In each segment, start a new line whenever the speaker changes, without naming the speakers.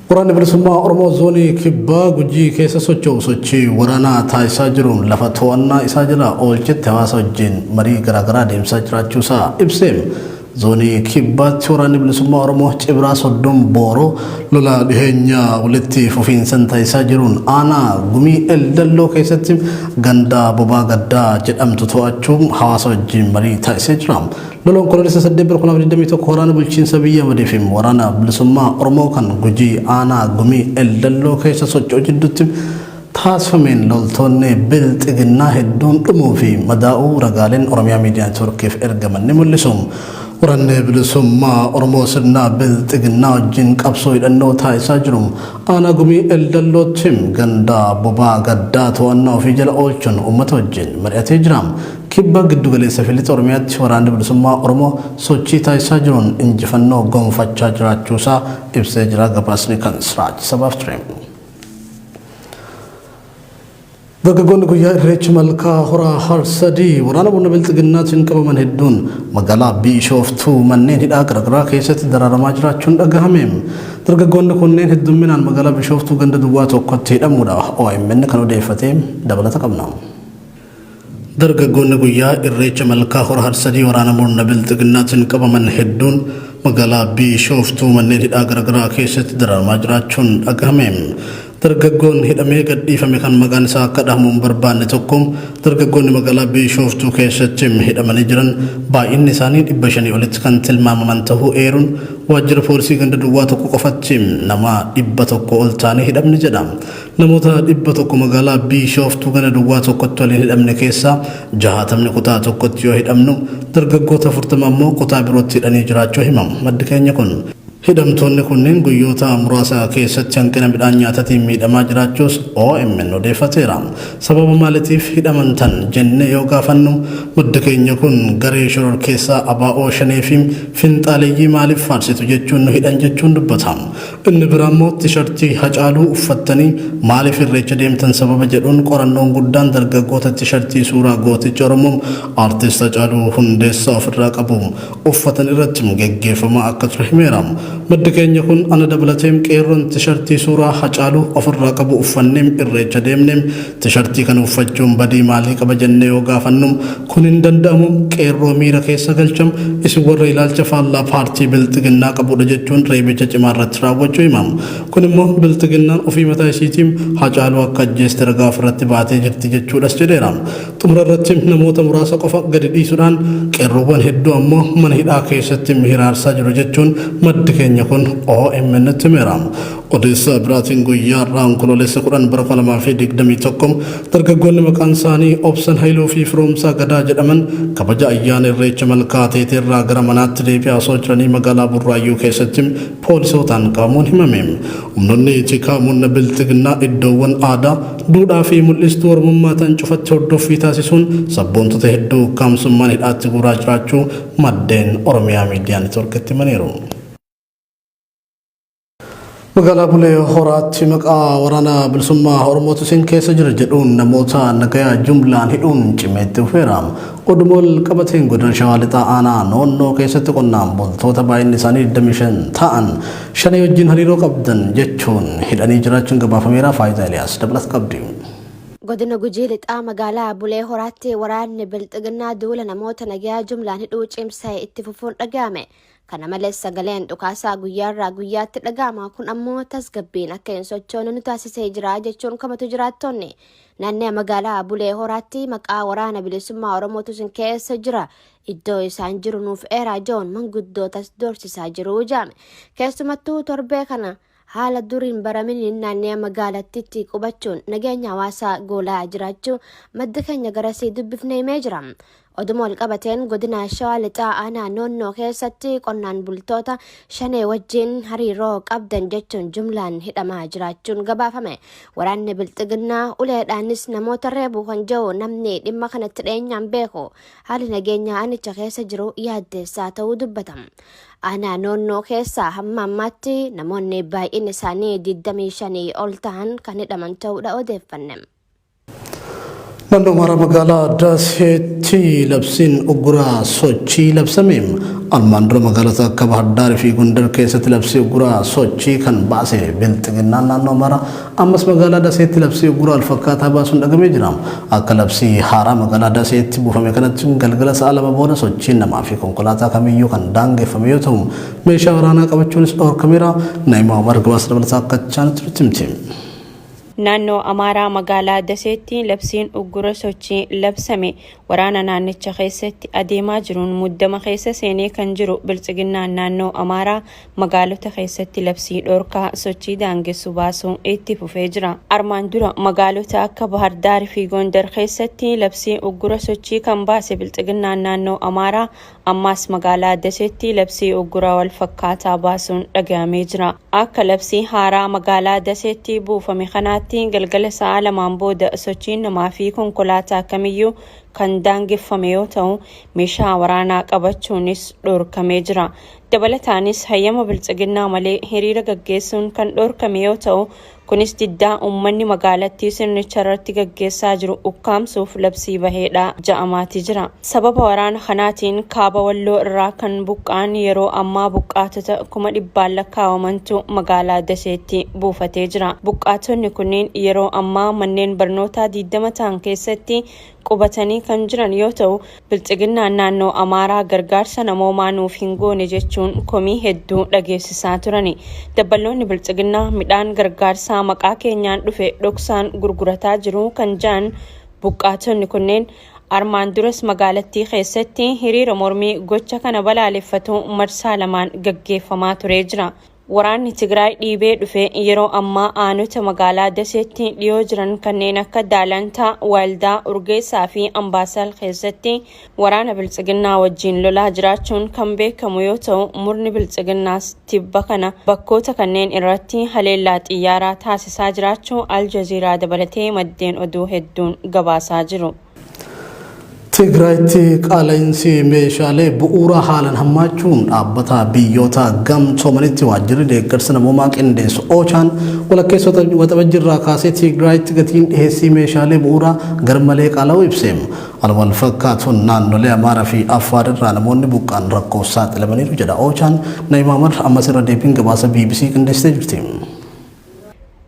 Waraanni Bilisummaa Oromoo Zoonii Kibbaa Gujii keessa socho'u sochii waraanaa taasisaa jiruun lafa to'annaa isaa jala oolchetti hawaasa wajjin marii garaagaraa adeemsisaa jiraachuusaa ibse. Zoonii Kibbaatti Waraanni Bilisummaa Oromoo Cibraa Soddom Booroo lola dhiheenya walitti fufiinsan taasisaa jiruun aanaa Gumii Eldalloo keessatti ganda Bobaa Gaddaa jedhamtu to'achuun hawaasa wajjin marii taasisee jira. Lola Onkoloolessa 8 bara 2021 waraana bulchiinsa Abiy Ahmad fi waraana bilisummaa Oromoo kan Gujii aanaa Gumii Eldalloo keessa socho'u jidduutti taasifameen loltoonni Bilxiginnaa hedduun dhumuu fi madaa'uu ragaaleen Oromiyaa Miidiyaa Neetwoorkiif ergaman ni mul'isu. Waraanni bilisummaa Oromoo sirna Bilxiginnaa wajjin qabsoo hidhannoo taasisaa jiru aanaa Gumii Eldallootti ganda Bobaa Gaddaa to'annaa ofii jala oolchuun uummata wajjin mari'atee jira. Kibba Giddugaleessa fi Lixa Oromiyaatti Waraanni Bilisummaa Oromoo sochii taasisaa jiruun injifannoo gonfachaa jiraachuusaa ibsee jira. Gabaasni kan Siraaj Sabaaf ture. Dargaggoonni guyyaa Irreecha Malkaa Horaa Harsadii waraana murna Bilxiginnaatiin qabaman hedduun magaalaa Biishooftuu manneen hidhaa garaagaraa keessatti dararamaa jiraachuun dhagahame. Dargaggoonni kunneen heddumminaan magaalaa Bishooftuu ganda duwwaa tokkotti hidhamuudha OMN kan odeeffate dabalata qabna. Dargaggoonni guyyaa Irreecha Malkaa Hora Harsadii waraana murna Bilxiginnaatiin qabaman hedduun magaalaa Biishooftuu manneen hidhaa garaagaraa keessatti dararamaa jiraachuun dhagahame. Dargaggoon hidhamee gadhiifame kan maqaan isaa akka dhahamu hin barbaanne tokko dargaggoonni magaalaa Biishooftuu keessatti hidhamanii jiran baay'inni isaanii 500 olitti kan tilmaamaman tahuu eeruun waajjira poolisii ganda duwwaa tokko qofatti nama 100 ol taanee hidhamne jedha. Namoota 100 magaalaa Biishooftuu ganda duwwaa tokkotti waliin hidhamne keessaa jahaatamni kutaa tokkotti yoo hidhamnu, dargaggoota 40 ammoo kutaa birootti hidhanii jiraachuu hima maddi keenya kun. Hidhamtoonni kunneen guyyoota muraasa keessatti hanqina midhaan nyaatatiin miidhamaa jiraachuus omn odeeffateera. Sababa maalitiif hidhamantan jennee yoo gaafannu maddi keenya kun garee shororkeessaa ABO Shanee fi finxaaleyyii maaliif faarsitu jechuun nu hidhan jechuun dubbata. Inni biraa immoo tishartii Hacaaluu uffattanii maaliif Irreecha deemtan sababa jedhuun qorannoon guddaan dargaggoota tishartii suuraa gooticha Oromoo Artist Hacaaluu Hundeessaa ofirraa qabu uffatan irratti geggeeffamaa akka ture himeera. Maddi keenya kun ana dabalateem qeerroon tishartii suuraa Hacaaluu ofirraa qabu uffanneem Irreecha deemneem tishartii kana uffachuun badii maalii qaba jennee yoo gaafannu Kun hin danda'amu, qeerroo miira keessa galcham, isin warra ilaalcha faallaa paartii Bilxiginnaa qabudha jechuun reebicha cimaa irratti raawwachuu hima. Kun immoo Bilxiginnaan ofii mataa isiitiim Hacaaluu akka ajjeeste ragaa ofirratti baatee jirti jechuudhas jedheera. Xumura irratti namoota muraasa qofa gadi dhiisudhaan qeerroowwan hedduu ammoo mana hidhaa keessatti hiraarsaa jiru jechuun maddi keenya kun OMN'tti himeera. Odeessa biraatiin guyyaa har'aa Onkoloolessa 10 bara 2021 dargaggoonni maqaan isaanii Obsan Hayiluu fi Firoomsaa Gadaa jedhaman kabaja ayyaana Irreecha Malkaa Ateeteerraa gara manaatti deebi'aa osoo jiranii magaalaa Burraayyuu keessatti poolisootaan qabamuun himame. Humnoonni tikaa murna Bilxiginnaa iddoowwan aadaa, duudhaa fi mul'istuu Oromummaa ta'an cufatti hordoffii taasisuun sabboontota hedduu ukkaamsummaan hidhaatti guuraa jiraachuu maddeen Oromiyaa Miidiyaa Neetwoorkitti himaniiru. Magaalaa Bulee Horaatti maqaa waraana bilisummaa Oromootu isin keessa jira jedhuun namoota nagayaa jumlaan hidhuun cimee itti fufeera. Oduma wal qabateen godina Shawaa Lixaa aanaa Noonnoo keessatti qonnaan bultoota baay'inni isaanii 25 ta'an shanee wajjin hariiroo qabdan jechuun hidhanii jiraachuun gabaafameera. Faayidaa Eliyaas dabalata qabdi.
Godina Gujii Lixaa magaalaa Bulee Horaatti waraanni Bilxiginnaa duula namoota nagayaa jumlaan hidhuu cimsee itti fufuun dhaga'ame. Kana malees sagaleen dhukaasaa guyyaarraa guyyaatti dhaga'ama. Kun ammoo tasgabbiin akka hin sochoone nu taasisee jira jechuun komatu jiraattonni. Naannoo magaalaa Bulee Horaatti maqaa waraana bilisummaa Oromootu isin keessa jira. Iddoo isaan jiru nuuf eeraa joon manguddootas doorsisaa jiru jaame. Keessumattuu torbee kana haala dur hin baraminiin naannoo magaalattiitti qubachuun nageenya hawaasaa goolaa jiraachuu maddi keenya garasii dubbifne himee jira. Oduma walqabateen godina Shawaa Lixaa aanaa Noonnoo keessatti qonnaan bultoota shanee wajjin hariiroo qabdan jechuun jumlaan hidhamaa jiraachuun gabaafame. Waraanni Bilxiginnaa uleedhaanis namoota reebu kan jiru namni dhimma kanatti dhiyeenyaan beeku haalli nageenyaa aanicha keessa jiru yaaddeessaa ta'uu dubbata. Aanaa Noonnoo keessaa hamma ammaatti namoonni baay'inni isaanii 25 ol tahan kan hidhaman ta'uudha odeeffanne.
Naannoo Amaaraa magaalaa Daseetti labsiin ugguraa sochii labsame. Armaan dura magaalota akka Bahar fi Gondar keessatti labsii ugguraa sochii kan baase Bilxiginnaan naannoo Amaaraa ammas magaalaa Daseetti labsii ugguraa walfakkaataa baasuun dhagamee jira. Akka labsii haaraa magaalaa Daseetti buufame kanatti galgala sa'a 2 booda sochiin namaa fi konkolaataa kamiyyuu kan daangeffame yoo ta'u, meeshaa waraanaa qabachuunis dhorkameera. Naa'imaa Umar gabaasa dabalataa akka chaanitti nutti himti.
Naannoo Amaaraa magaalaa Daseetti labsiin uggura sochii labsame. Waraana naannicha keessatti adeemaa jiruun muddama keessa seenee kan jiru Biltsiginnaan naannoo Amaaraa magaalota keessatti labsii dhorkaa sochii daangessu baasuu itti fufee jira. Armaan dura magaalota akka Bahar Daar fi Gondar keessatti labsii uggura sochii kan baase Biltsiginnaan naannoo Amaaraa ammaas magaalaa Daseetti labsii ugguraa wal fakkaataa baasuun dhaga'amee jira. Akka labsii haaraa magaalaa Daseetti buufame kanaatti galgala sa'a 2n booda sochiin namaa fi konkolaataa kamiyyuu kan daangeffame yoo ta'u, meeshaa waraanaa qabachuunis dhorkamee jira. Dabalataanis hayyama Biltsiginnaa malee hiriira gaggeessuun kan dhorkame yoo ta'u, kunis diddaa uummanni magaalattii sirnicha irratti gaggeessaa jiru ukkaamsuuf labsii baheedha ja'amaati jira. Sababa waraana kanaatiin kaaba Walloo irraa kan buqqa'an yeroo ammaa buqqaatota 100,000 lakkaawamantu magaalaa Daseetti buufatee jira. Buqqaatonni kunniin yeroo ammaa manneen barnootaa 20 ta'an keessatti qubatanii kan jiran yoo ta'u, Biltsiginnaan naannoo Amaaraa gargaarsa namoomaa nuuf hin goone jechuun komii hedduu dhageessisaa turani. Dabballoonni Biltsiginnaa midhaan gargaarsaa maqaa keenyaan dhufe dhoksaan gurgurataa jiru kan ja'an buqqaatonni kunneen, armaan duras magaalattii keessatti hiriira mormii gocha kana balaaleffatu marsaa lamaan gaggeeffamaa turee jira. Waraanni Tigraay dhiibee dhufe yeroo ammaa aanota magaalaa Daseetti dhiyoo jiran kanneen akka Daalantaa, Waaldaa, Urgeessaa fi Ambaasal keessatti waraana Biltsiginnaa wajjiin lolaa jiraachuun kan beekamu yoo ta'u, murni Biltsiginnaas tibba kana bakkoota kanneen irratti haleellaa xiyyaaraa taasisaa jiraachuu Al Jazeera dabalatee maddeen oduu hedduun gabaasaa jiru.
Tigraayitti qaala'insi meeshaalee bu'uuraa haalan hammaachuun dhaabbata biyyoota gamtoomanitti waajjirri deeggarsa namoomaa qindeessu OCHAn walakkeessa Waxabajjii irraa kaasee Tigraayitti gatiin dhiheessii meeshaalee bu'uuraa garmalee qaala'uu ibse. Haaluma wal fakkaatuun naannolee Amaaraa fi Affaar irraa namoonni buqqa'an rakkoof saaxilamaniiru jedha OCHAn. Na'imaa Umar ammas irra deebiin gabaasa BBC qindeessitee jirti.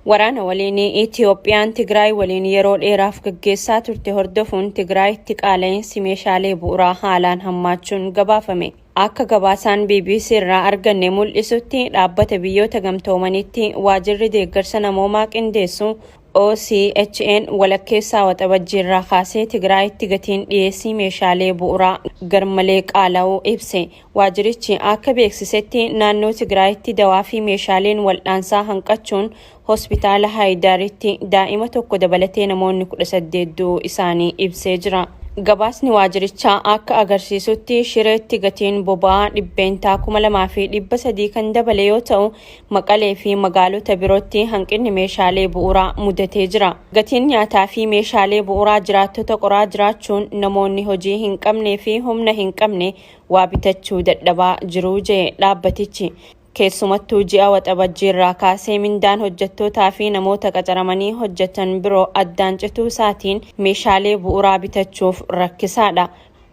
Waraana waliinii Itiyoophiyaan Tigraay waliin yeroo dheeraaf gaggeessaa turte hordofuun Tigraayitti qaala'iinsi meeshaalee bu'uraa haalaan hammaachuun gabaafame. Akka gabaasaan bbc irraa arganne mul'isutti Dhaabbata Biyyoota Gamtoomaniitti waajirri deeggarsa namoomaa qindeessu OCHAn walakkeessaa Waxabajjii irraa kaasee Tigraayitti gatiin dhiyeessii meeshaalee bu'uraa garmalee qaala'uu ibse. Waajirichi akka beeksisetti naannoo Tigraayitti dawaa fi meeshaaleen wal'aansaa hanqachuun hospitaala Haayidaaritti daa'ima tokko dabalatee namoonni 18 du'uu isaanii ibsee jira. Gabaasni waajirichaa akka agarsiisutti Shireetti gatiin boba'aa dhibbeentaa 2300 kan dabale yoo ta'u, Maqalee fi magaalota birootti hanqinni meeshaalee bu'uuraa mudatee jira. Gatiin nyaataa fi meeshaalee bu'uuraa jiraattota qoraa jiraachuun namoonni hojii hin qabnee fi humna hin qabne waa bitachuu dadhabaa jiru je'e dhaabbatichi. Keessumattuu ji'a Waxabajjiirraa kaasee mindaan hojjettootaa fi namoota qacaramanii hojjetan biroo addaan cituu isaatiin meeshaalee bu'uuraa bitachuuf rakkisaadha.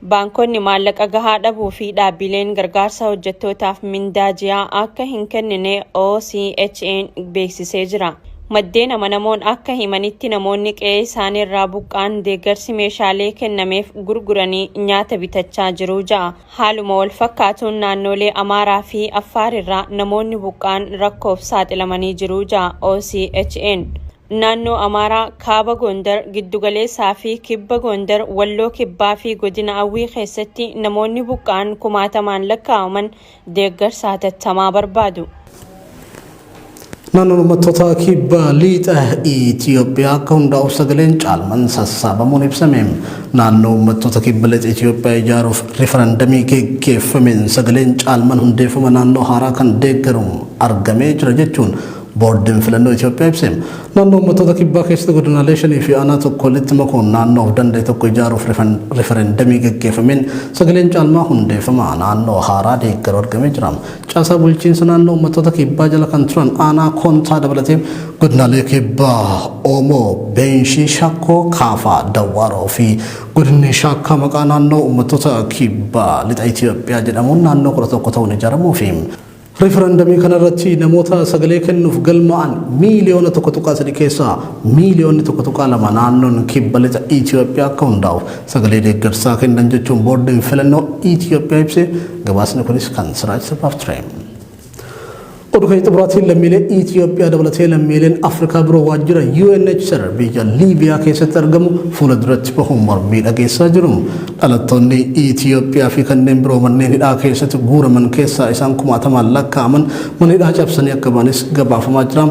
Baankonni maallaqa gahaa dhabuu fi dhaabbileen gargaarsa hojjettootaaf mindaa ji'aa akka hin kennine OCHAn beeksisee jira. Maddeen amanamoon akka himanitti namoonni qe'ee isaaniirraa buqqa'an deeggarsi meeshaalee kennameef gurguranii nyaata bitachaa jiru ja'a. Haaluma wal fakkaatuun naannoolee Amaaraa fi Affaarirraa namoonni buqqa'an rakkoof saaxilamanii jiru ja'a OCHAn. Naannoo Amaaraa, Kaaba Gondar, Giddugaleessaa fi Kibba Gondar, Walloo Kibbaa fi Godina Awwii keessatti namoonni buqqa'an kumaatamaan lakkaa'aman deeggarsa hatattamaa barbaadu.
Naannoon uummattoota kibba lixa Itiyoophiyaa akka hundaa'uuf sagaleen caalman sassaabamuun ibsame. Naannoo uummattoota kibba lixa Itiyoophiyaa ijaaruuf rifarandamii geggeeffameen sagaleen caalman hundeeffama naannoo haaraa kan deeggaru argamee jira jechuun Boordiin Filannoo Itoophiyaa ibse. Naannoo Uummattoota Kibbaa keessatti godinaalee shanii fi aanaa tokko walitti makuun naannoo of danda'e tokko ijaaruuf rifarendamii gaggeeffameen sagaleen caalmaa hundeeffama naannoo haaraa deeggaru argamee jira. Caasaa bulchiinsa naannoo Uummattoota Kibbaa jala kan turan aanaa Koontaa dabalatee godinaalee Kibbaa Oomoo, Beenshii, Shakkoo, Kaafaa, Dawwaaroo fi godinni Shaakkaa maqaa naannoo Uummattoota Kibbaa Lixa Itoophiyaa jedhamuun naannoo 11 ta'uun ijaaramuufi. Rifarandamii kanarratti namoota sagalee kennuuf galmaa'an miiliyoona 1.3 keessaa miiliyoonni 1.2 naannoon Kibba Lixa Itoophiyaa akka hundaa'uuf sagalee deeggarsaa kennan jechuun Boordiin Filannoo Itoophiyaa ibse. Gabaasni kunis kan Siraaj Sabaaf ture. Oduu keenya xumuraatiin lammiilee Itoophiyaa dabalatee lammiileen Afrikaa biroo waajjira UNHCR biyya Liibiyaa keessatti argamu fuula duratti bahuun mormii dhageessaa jiru. Dhalattoonni Itoophiyaa fi kanneen biroo manneen hidhaa keessatti guuraman keessaa isaan kumaatamaan lakkaa'aman mana hidhaa cabsanii akka ba'anis gabaafamaa jira.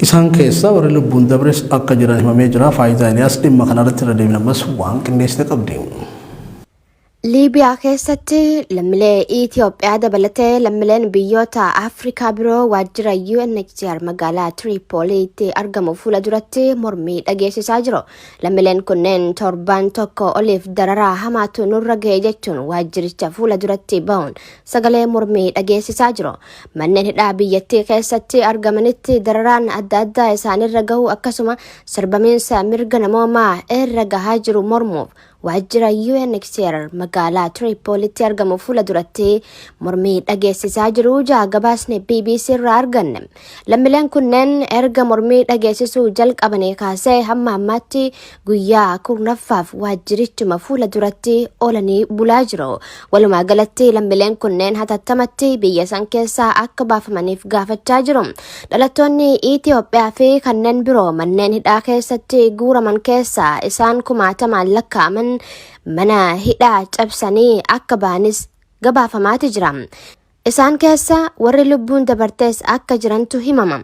Isaan keessaa warri lubbuun dabres akka jiran himamee jira. Faayidaa Eliyaas dhimma kanarratti irra deebin ammas waan qindeessite qabdi.
Liibiyaa keessatti lammiilee Itoophiyaa dabalatee lammiileen biyyoota Afrikaa biroo waajjira UNHCR magaalaa Tiriipooliitti argamu fuula duratti mormii dhageessisaa jiru. Lammiileen kunneen torbaan tokko oliif dararaa hamaatu nurra ga'e jechuun waajjiricha fuula duratti bahuun sagalee mormii dhageessisaa jiru. Manneen hidhaa biyyattii keessatti argamanitti dararaan adda addaa isaanirra gahu akkasuma sarbamiinsa mirga namoomaa irra gahaa jiru mormuuf Waajjira UNHCR magaalaa Tiriipoolitti argamu fuula duratti mormii dhageessisaa jiru ja'a gabaasni BBC irraa arganne. Lammiileen kunneen erga mormii dhageessisuu jalqabanii kaasee hamma ammaatti guyyaa 10ffaaf waajjirichuma fuula duratti oolanii bulaa jiru. Walumaa galatti lammiileen kunneen hatattamatti biyya san keessaa akka baafamaniif gaafachaa jiru. Dhalattoonni Itiyoophiyaa fi kanneen biroo manneen hidhaa keessatti guuraman keessaa isaan kumaatamaan lakkaa'aman mana hidhaa cabsanii akka ba'anis gabaafamaati jira. Isaan keessa warri lubbuun dabartes akka jirantu himama.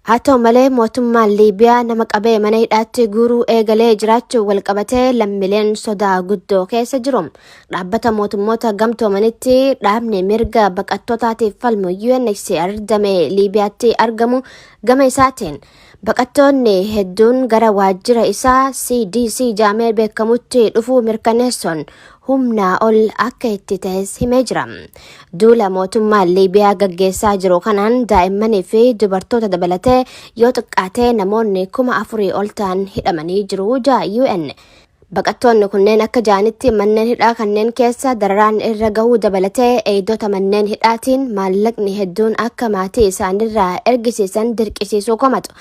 Haa ta'u malee mootummaan Liibiyaa nama qabee mana hidhaatti guuruu eegalee jiraachuu walqabatee lammiileen sodaa guddoo keessa jiru. Dhaabbata mootummoota gamtoomanitti dhaabni mirga baqattootaatiif falmu UNHCR damee Liibiyaatti argamu gama isaatiin baqattoonni hedduun gara waajjira isaa CDC jaamee beekamutti dhufuu mirkaneessuun humnaa ol akka itti ta'es himee jira. Duula mootummaan Liibiyaa gaggeessaa jiru kanaan daa'immanii fi dubartoota dabalatee yoo xiqqaatee namoonni 4,000 ol ta'an hidhamanii jiru ja'a UN. Baqattoonni kunneen akka ja'anitti manneen hidhaa kanneen keessa dararaan irra gahuu dabalatee eegdota manneen hidhaatiin maallaqni hedduun akka maatii isaanirraa ergisiisan dirqisiisuu komatu.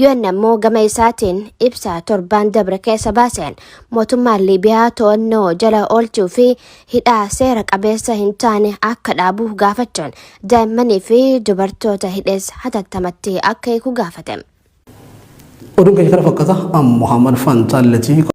UN ammoo gama isaatiin ibsa torbaan dabre keessa baaseen mootummaan Liibiyaa to'annoo jala oolchuu fi hidhaa seera qabeessa hin taane akka dhaabu gaafachuun daa'immanii fi dubartoota hidhes hatattamatti akka hiiku gaafate.
Oduun keenya kana fakkata. An Muhammad Fantaalletii.